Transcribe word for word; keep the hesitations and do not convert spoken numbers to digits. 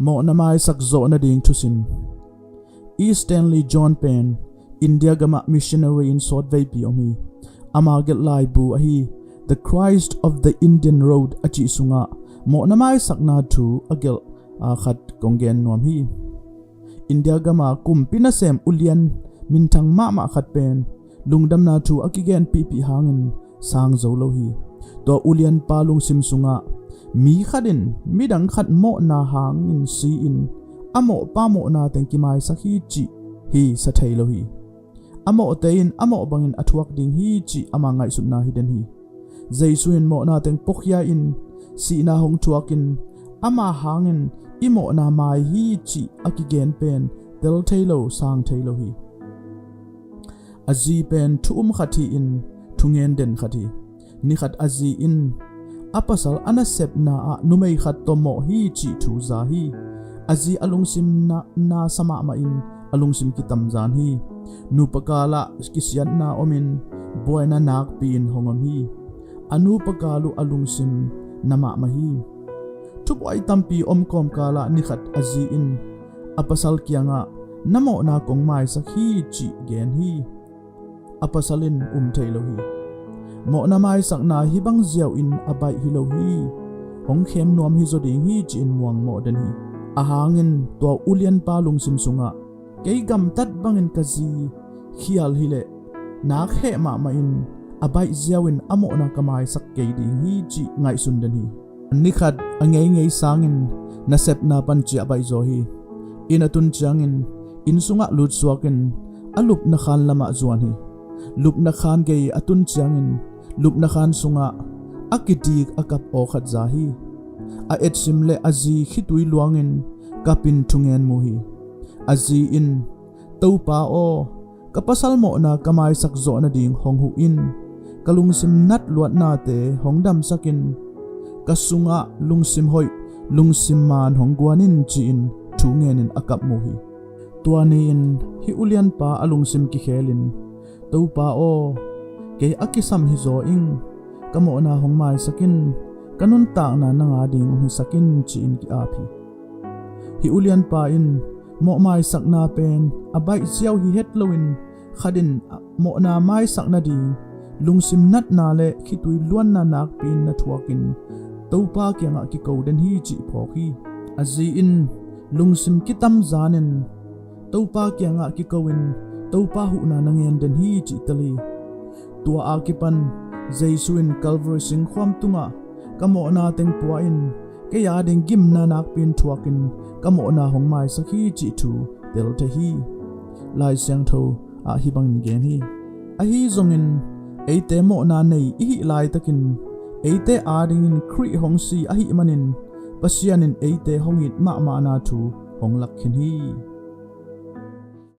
Mawhna maisak zawh nading thusim. E Stanley John pen India gamah missionary in sawtveipi om hi. Ama gelh laibu ahi The Christ of the Indian Road a cih sungah mawhna maisakna thu a gelh a khat kong gen nuam hi. India gama kumpi nasem ulian minthang mahmah khat pen lungdamna thu a kigenpihpih hangin sang zo lo hi. Tua ulianpa lungsim sungah mi khat in midang khat mawhna hangin si-in a mawhpa mawhna teng kimaisak hi cih hi sa thei lo hi. A mawhte in a mawh bangin a thuak ding hi cih ama ngaihsutna hi den hi. Jesu in mawhna teng puakhia-in sihna hong thuakin ama hangin i mawhna mai hi cih a kigen pen tel thei lo, sang thei lo hi. A zi pen thu um khat hi-in thungen den khat hi. Nikhat a zi in a pasal a nasepna ah numei khat tawh mawh hi cih thu za hi. A zi a lungsim na, na sa mahmah in a lungsim kitamzan hi. Nupa kalah kisiatna omin buaina nakpi in hong om hi. A nupa kal uh a lungsim na mahmah hi. Thubuai tampi om kawmkalah nikhat a zi in a pasal kiangah na mawhna kong maisak hi cih gen hi. A pasal in um thei lo hi. Mawhna maisakna hih bang ziau in a baih hi lo hi. Hong khem nuam hi zaw ding hi ci-in muang mawh den hi. A hangin tua ulianpa lungsim sungah kei gamtat bangin ka zi khial hileh nak heh mahmah in a baih ziau in a mawhna ka maisak kei ding hi cih ngaihsun den hi. Nikhat a ngeingei sangin nasepna pan ciah baih zaw hi. Inn a tun ciangin inn sungah lutsuakin a lupna khan lamah zuan hi. Lupna khan gei a tun ciangin lupna khan sungah a kidik a kap aw khat za hi. A etsim le a zi khitui luangin kapin thungen mu hi. A zi in, "Topa aw, ka pasal mawhna ka maisak zawh nading hong huh in, ka lungsim natluatnate hong damsakin, ka sungah lungsim hoih, lungsim maan hong guan in," ci-in thu ngenin a kap mu hi. Tua ni-in hih ulianpa a lungsim kikhelin, "Topa aw, kei a kisam hi zaw ing, ka mawhna hong maisak in, ka nuntakna nang a ding hong hisak in," ci-in ki-ap hi. Hih ulianpa in mawh maisakna pen a baih ziau hi het loin khatin mawhna maisak nading lungsim natna le khitui luanna nakpi in na thuakin Topa kiangah kiko den hi cih phawk hi. A zi in lungsim kitamzanin Topa kiangah kiko in Topa huhna na ngen den hi cih tel hi. Tua a kipan Jesu in Calvary singkhuam tungah ka mawhna teng pua in kei a ding gimna nakpi in thuakin ka mawhna hong maisak hi cih thu tel thei hi. Lai Siangtho ah hih bangin gen hi. Ahi zongin eite mawhna nei i hih laitakin eite a dingin Khrih hong si ahih manin Pasian in eite hong it mahmahna thu hong lak khin hi.